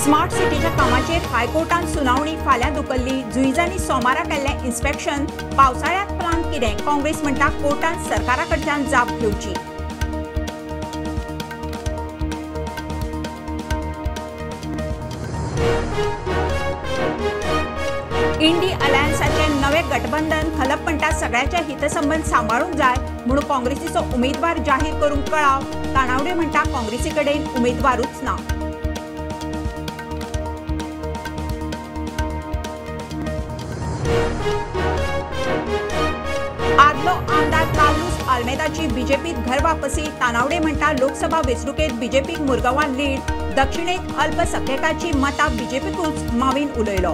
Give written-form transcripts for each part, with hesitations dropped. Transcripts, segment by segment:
Smart सिटीच्या कामाचेर हायकोर्टान सुनावणी फाल्यां धुकल्ली. जुईजांनी सोमारा केल्लें इन्स्पेक्शन. पावसाळ्यांत प्लान कितें? काँग्रेस म्हणटा कोर्टान सरकारा कडल्यान जाप घेवची. इंडी अलायन्साचे नवे गठबंधन खलप म्हणटा सगळ्याचे हितसंबंद सांबाळूंक जाय म्हणून काँग्रेसीचो उमेदवार जाहीर करूंक कळाव. तानावडे म्हणटा काँग्रेसी कडेन उमेदवारूच ना. आदलो आमदार कार्लूस आल्मेदाची बीजेपीत घर वापसी. तानावडे म्हणटा लोकसभा वेंचणुकेत बीजेपीक मुरगांवां लीड. दक्षिणेत अल्पसंख्याकांची मतां बीजेपीकूच मावीन उलयलो.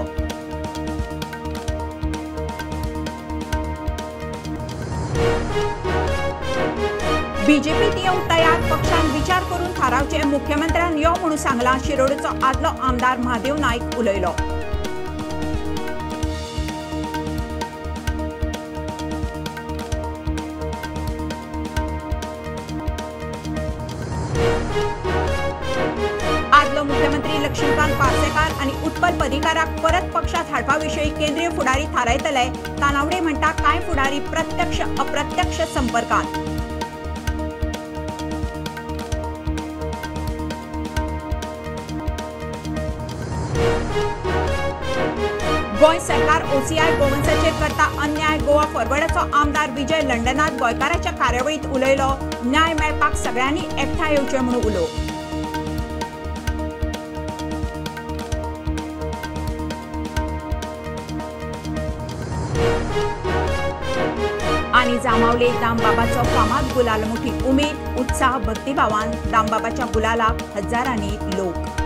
बीजेपीत येवंक तयार, पक्षान विचार करून थारावचे, मुख्यमंत्र्यान यो म्हणून सांगलां. शिरोडेचो आदलो आमदार महादेव नायक उलयलो. आदलो मुख्यमंत्री लक्ष्मीकांत पार्सेकार आनी उत्पल पर्रीकाराक परत पक्षात हाडपा विशीं केंद्रीय फुडारी थारायतले. तानावडे म्हणटा कांय फुडारी प्रत्यक्ष अप्रत्यक्ष संपर्कात. गोंय सरकार ओसीआय गोवन्साचेर करता अन्याय. गोवा फॉरवर्डाचो आमदार विजय लंडनात गोंयकाराच्या कार्यावळीत उलयलो. न्याय मेळपाक सगळ्यांनी एकठांय येवचें म्हणून उलो. आनी जामावले दामबाबाचो फामाद गुलाल. मोठी उमेद, उत्साह, भक्तिभावान दामबाबाच्या गुलालाक हजारांनी लोक.